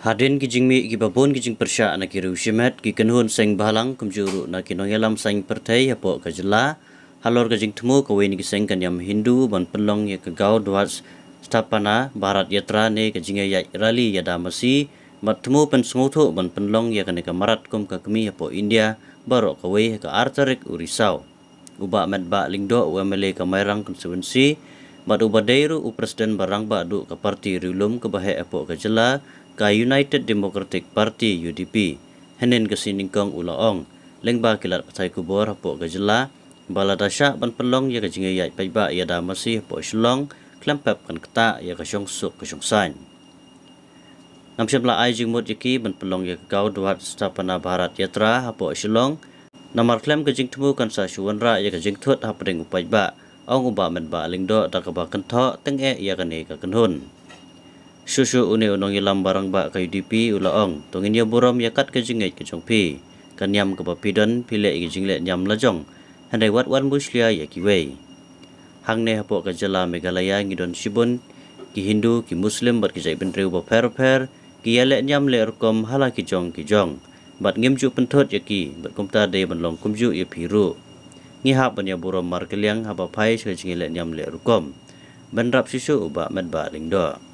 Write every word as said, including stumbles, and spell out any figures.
Hadien ki jingmih kiba bun ki jingpyrshah na ki riew shimet, ki kynhun seng bhalang kumjuh ruh na ki nongïalam saiñ pyrthei hapoh ka jylla, halor ka jingthmu kawei na ki seng ka niam Hindu ban pynlong ïa ka Gau Dhwaj Sthapana Bharat Yatra ne ka jingïaid rally ïada masi, bad thmu pynsngewthuh ban pynlong ïa kane ka mrad kum ka kmie hapoh India baroh kawei ha ka ar tarik u Risaw. U Bah Metbah Lyngdoh, u M L A ka Mairang constituency, bad uba dei ruh u President ba rangbah duh ka party riewlum kaba heh hapoh ka jylla, ka United Democratic Party, U D P, hynnin ka sngi nyngkong u la ong lyngba ki lad pathai khubor hapoh ka jylla ba lada shah ban pynlong ïa ka jingïaid paidbah ïada masi hapoh Shillong, khlem pep kan ktah ïa ka shongsuk ka shongsaiñ. Ngam shym la ai jingmut ïa ki ban pynlong ïa ka Gau Dhwaj Sthapana Bharat Yatra hapoh Shillong, namar khlem ka jingthmu kan sa shu wanrah ïa ka jingthut hapdeng u paidbah, ong u Bah Metbah Lyngdoh da kaba kynthoh tyngeh ïa kane ka kynhun. Shuh shuh une u nongïalam ba rangbah ka U D P u la ong, to ngin ïa burom ïa kat ka jingngeit ka jong phi. Ka niam kaba phi don phi leh ïa ka jingleh niam la jong, hynrei wat wan mushlia ïa kiwei. Hangne hapoh ka jylla Meghalaya ngi don shibun ki Hindu, ki Muslim bad ki jaitbynriew bapher bapher, ki ïaleh niam leh rukom ha la ki jong ki jong, bad ngim ju pynthut ïa ki, bad kumta dei ban long kumjuh ïa phi ruh. Ngi hap ban ïa burom markylliang haba phai sha ka jingïaleh niam leh rukom. Bynrap shuh shuh u Bah Metbah Lyngdoh.